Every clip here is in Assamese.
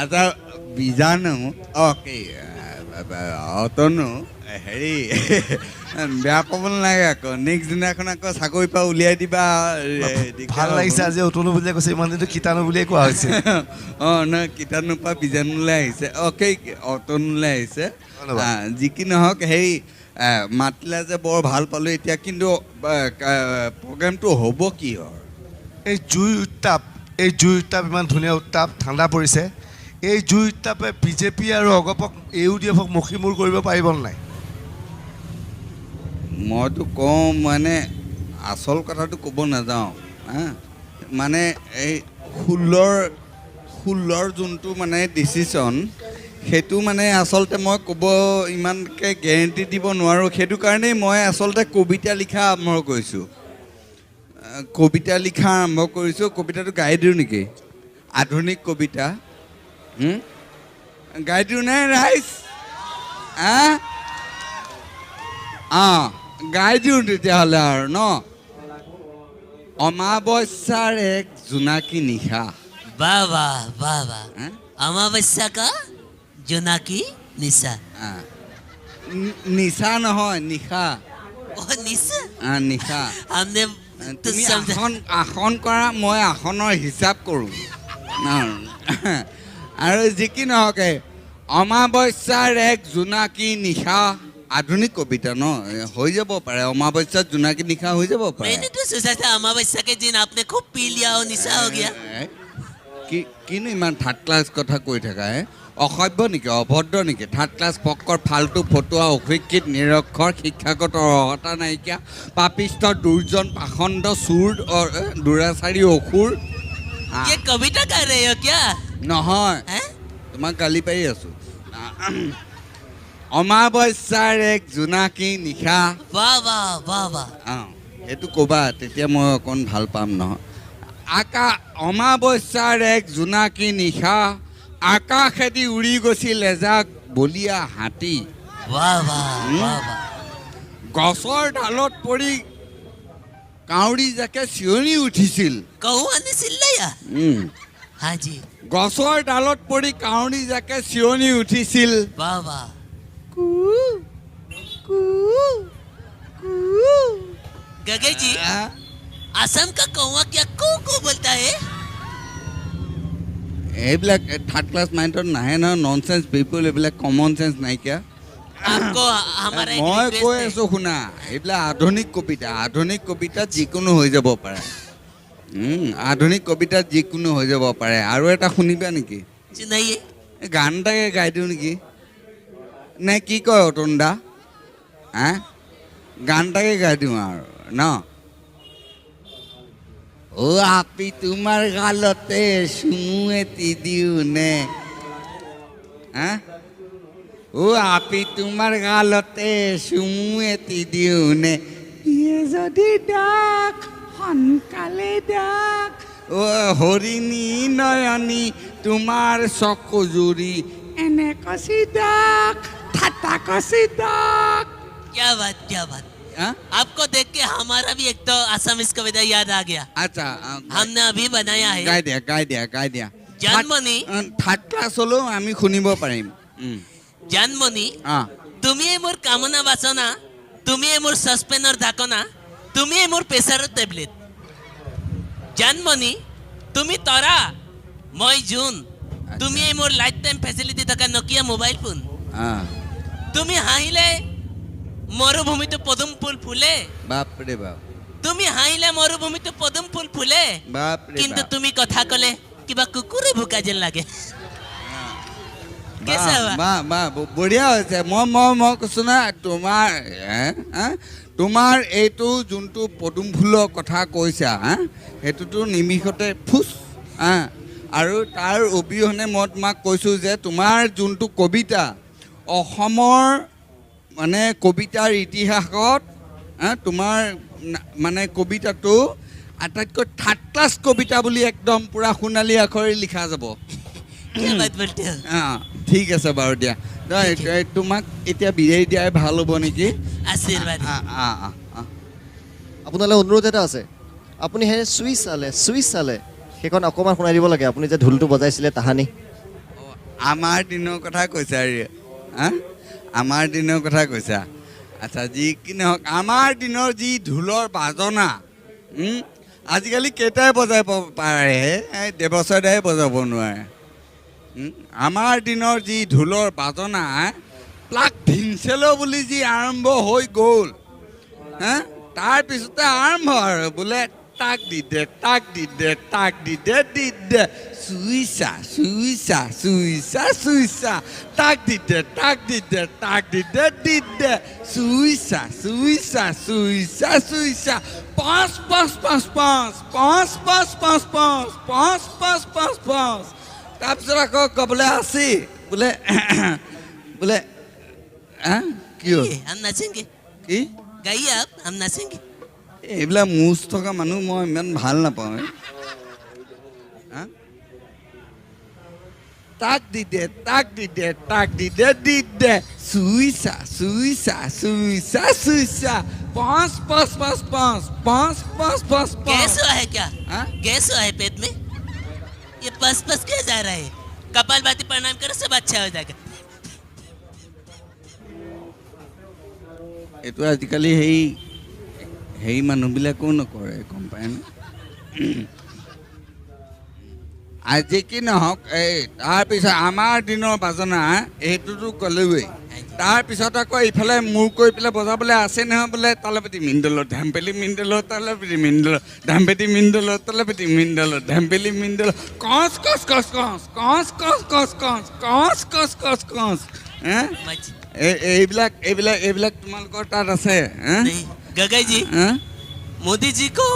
আচ্ছা, বীজাণু, অ' কি অতনু, হেৰি, বেয়া পাব নালাগে আকৌ, নেক্সট দিনাখন আকৌ চাকৰিৰ পৰা উলিয়াই দিবা, দিগদাৰ ভাল হ'ব। লাগিছে আজি অতনু বুলিয়ে কৈছে, ইমান দিনটো কীটাণু বুলিয়ে কোৱা হৈছে। অঁ, নহয়, কীটাণুৰ পৰা বীজাণুলৈ আহিছে, অ'কে, অতনুলৈ আহিছে। ধন্যবাদ। যি কি নহওক, হেৰি, মাতিলা যে বৰ ভাল পালোঁ। এতিয়া কিন্তু প্ৰগ্ৰেমটো হ'ব কিহৰ? এই জুইৰ উত্তাপ, এই জুইৰ উত্তাপ ইমান ধুনীয়া উত্তাপ, ঠাণ্ডা পৰিছে। এই জুইৰ উত্তাপে বিজেপি আৰু অগপক, এ ইউ ডি এফক মষিমূৰ কৰিব পাৰিব নাই? মইতো কওঁ, মানে আচল কথাটো ক'ব নাযাওঁ, হা, মানে এই 16ৰ যোনটো মানে ডিচিশ্যন, সেইটো মানে আচলতে মই ক'ব ইমানকৈ গেৰেণ্টি দিব নোৱাৰোঁ। সেইটো কাৰণেই মই আচলতে কবিতা লিখা আৰম্ভ কৰিছোঁ। কবিতা লিখা আৰম্ভ কৰিছোঁ। কবিতাটো গাই দিওঁ নেকি? আধুনিক কবিতা গাই দিওঁ নে ৰাইজ? হা, অঁ, গাই দিওঁ তেতিয়াহ'লে আৰু ন। অমাৱস্যাৰ এক জোনাকী নিশা। वाह वाह वाह वाह! হা? अमावस्या का জোনাকী নিশা। নিচা নহয়, নিশা। ओ, निशा। নিশা। हमने तो তুমি समझा। আসন আসন কৰা, মই আসনৰ হিচাপ কৰোঁ। আৰু যি কি নহওক, এই অমাৱস্যাৰ এক জোনাকী নিশা, আধুনিক কবিতা ন, হৈ যাব পাৰে, অমাৱস্যাত জোনাকী নিশা হৈ যাব পাৰে। मैंने तो सोचा था अमावस्या के दिन आपने खूब पी लिया हो, निशा हो गया। কি কিনো ইমান থাৰ্ড ক্লাছ কথা কৈ থাকা হে? অসভ্য নেকি, অভদ্ৰ নেকি? থাৰ্ড ক্লাছ ফক্কৰ, ফাল্টু, ফটুৱা, অশিক্ষিত, নিৰক্ষৰ, শিক্ষাগত অৰ্হতা নাইকিয়া, পাপিষ্ঠ, দুৰ্জন, পাষণ্ড, চোৰ, দুৰাচাৰী, অসুৰ। ये कविता गा रहे हो क्या? নহয়। हैं? তোমাক গালি পাৰি আছোঁ। অমাৱস্যাৰ এক জোনাকী নিশা। वाह वाह वाह वाह! অঁ, সেইটো ক'বা, তেতিয়া মই অকণ ভাল পাম নহয়। অমাৱস্যাৰ এক জোনাকী নিশা, আকাশেদি উৰি গৈছিল এজাক বলীয়া হাতী। वाह वाह वाह वाह! গছৰ ডালত পৰি কাউৰী জাকে চিঞৰি উঠিছিল। कौआ ने चिल्लाया? हाँ जी। গছৰ ডালত পৰি কাউৰী জাকে চিঞৰি উঠিছিল। वाह वाह! কু কু কু। गगई जी, আহ? असम का कौआ क्या कू कू बोलता है? এইবিলাক থাৰ্ড ক্লাছ মাইণ্ডত নাহে নহয়, নন চেঞ্চ পিপুল, এইবিলাক কমন চেঞ্চ নাইকিয়া। आपको हमारा एक মই रिक्वेस्ट কৈ है। আছো শুনা, এইবিলাক আধুনিক কবিতা, আধুনিক কবিতাত যিকোনো হৈ যাব পাৰে। আধুনিক কবিতাত যিকোনো হৈ যাব পাৰে। আৰু এটা শুনিবা নেকি? सुनाइए। এই গান এটাকে গাই দিওঁ নেকি, নে কি কয় অতন দা? হা, গান এটাকে গাই দিওঁ আৰু ন। অ' আপি, তোমাৰ গালতে চুমু এটি দিওঁ নে? হা, অ' আপি, তোমাৰ গালতে চুমু এটি দিওঁ নে? দিয়ে যদি ডাক, সোনকালে ডাক। অ' হৰিণী নয়নী, তোমাৰ চকু জুৰি এনে কচি ডাক, থাটা কচি ডাক। क्या बात, क्या बात! হা? आपको देख के हमारा भी एक तो असमिस कविता याद आ गया। আচ্ছা। हमने अभी बनाया है। গাই দিয়া, গাই দিয়া, গাই দিয়া। জানমণি। থাৰ্ড ক্লাছ হ'লেও আমি শুনিব পাৰিম। জানমণি, তুমিয়ে মোৰ কামনা বাসনা, তুমিয়ে মোৰ চচপেনৰ ঢাকনা, তুমিয়ে মোৰ প্ৰেছাৰৰ টেবলেট। জানমণি, তুমি তৰা, মই জোন। তুমিয়ে মোৰ লাইফ টাইম ফেচিলিটি থকা নকিয়া মোবাইল ফোন। তুমি হাঁহিলে মৰুভূমিতো পদুম ফুল ফুলে। বাপৰে বাপ! তুমি হাঁহিলে মৰুভূমিতো পদুম ফুল ফুলে। বাপৰে কিন্তু বাপ! তুমি কথা ক'লে কিবা কুকুৰে ভুকা যেন লাগে। কেঁচা বাহ! हुआ? বাহ বাহ, বঢ়িয়া হৈছে। মই কৈছোঁ না, তোমাৰ হে, হা? তোমাৰ এইটো যোনটো পদুম ফুলৰ কথা কৈছা, হা, সেইটোতো নিমিষতে ফুচ, হা। আৰু তাৰ অবিহনে মই তোমাক কৈছোঁ যে তোমাৰ যোনটো কবিতা, অসমৰ মানে কবিতাৰ ইতিহাসত, হা, তোমাৰ মানে কবিতাটো আটাইতকৈ থাৰ্ড ক্লাছ কবিতা বুলি একদম পূৰা সোণালী আখৰে লিখা যাব। क्या बात बोलते हो! অঁ, ঠিক আছে বাৰু, দিয়া। তই তোমাক এতিয়া বিদায় দিয়াই ভাল হ'ব নেকি? আশীৰ্বাদ। আহ, আহ, আহ, আহ। আপোনালৈ অনুৰোধ এটা আছে। আপুনি সেই চুই চালে চুই চালে সেইখন অকণমান শুনাই দিব লাগে, আপুনি যে ঢোলটো বজাইছিলে তাহানি। অঁ, আমাৰ দিনৰ কথা কৈছা ৰে, হা, আমাৰ দিনৰ কথা কৈছা। আচ্ছা, যি কি নহওক, আমাৰ দিনৰ যি ঢোলৰ বাজনা, আজিকালি কেইটাই বজাব পাৰে? এই দেৱচয়দাই বজাব নোৱাৰে। আমাৰ দিনৰ যি ঢোলৰ বাজনা, প্লাক ভিনচেলো বুলি যি আৰম্ভ হৈ গ'ল, হা, তাৰপিছতে আৰম্ভ আৰু বোলে তাক দি দে, তাক দি দে, তাক দি দে, দি দে, চুইচা চুইচা চুইচা চুইচা, তাক দি দে, তাক দি দে, তাক দি দে, দি দে, চুইচা চুইচা চুইচা চুইচা, পাঁচ পাঁচ পাঁচ পাঁচ পাঁচ পাঁচ পাঁচ পাঁচ পাঁচ পাঁচ পাঁচ পাঁচ। তাৰপিছত আকৌ ক'বলৈ আছি বোলে বোলে, হা, কি হ'ল? हम नाचेंगे। কি? गाइए आप, हम नाचेंगे। এইবিলাক মোচ থকা মানুহ মই ইমান ভাল নাপাওঁ। হা? তাক দি দে, তাক দি দে, তাক দি দে, দি দে, চুইচা চুইচা চুইচা চুইচা, পাঁচ পাঁচ পাঁচ পাঁচ পাঁচ পাঁচ পাঁচ পাঁচ। गैस हुआ है क्या? हाँ? गैस हुआ है पेट में? ये पस पस क्या जा रहा है? कपाल भाती प्रणाम करो, सब अच्छा हो जाएगा। এইটো আজিকালি সেই হেৰি মানুহবিলাকেও নকৰে, গম পায়নে? আজি কি নহওক, এই তাৰপিছত আমাৰ দিনৰ বাজনা এইটোতো ক'লোৱেই। তাৰপিছত আকৌ ইফালে মূৰ কৰি পেলাই বজাবলৈ আছে নহয়, বোলে তালাপতি মিন্দল ধামপেলি মিন্দল তালাপতি মিন্দল ধামপেটি মিন্দল তালাপতি মিন্দল ধামপেলি মিন্দল, কচ কচ কচ কচ কচ কচ কচ কচ কচ কচ কচ কচ। হে? এইবিলাক এইবিলাক এইবিলাক তোমালোকৰ তাত আছে? হে? नहीं गगई जी, হে? मोदी जी को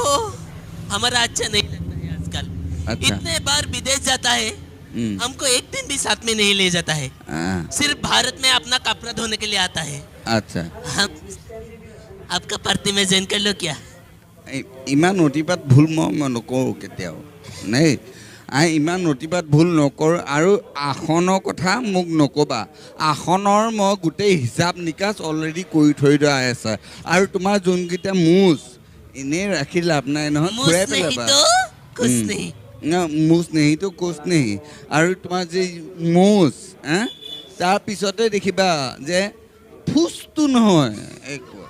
हमारा अच्छा नहीं लगता है आजकल। अच्छा। इतने बार विदेश जाता है, हमको एक दिन भी साथ में नहीं ले जाता है। सिर्फ भारत में अपना कपड़ा धोने के लिए आता है। আচ্ছা। हम आपका पार्टी में ज्वाइन कर लो क्या? ইমান অতিপাত ভুল মই নকৰোঁ কেতিয়াও, নেই আই, ইমান অতিপাত ভুল নকৰোঁ। আৰু আসনৰ কথা মোক নক'বা, আসনৰ মই গোটেই হিচাপ নিকাচ অলৰেডি কৰি থৈ দিয়া আছে। আৰু তোমাৰ যোনকেইটা মোচ এনেই ৰাখি লাভ নাই নহয়, मुझ ঘূৰাই नहीं পেলাবা। तो कुछ नहीं। না, মোচ নেহি তো কোচ নেহি। আৰু তোমাৰ যে মোচ, হা, তাৰপিছতে দেখিবা যে ফুচটো নহয় একো।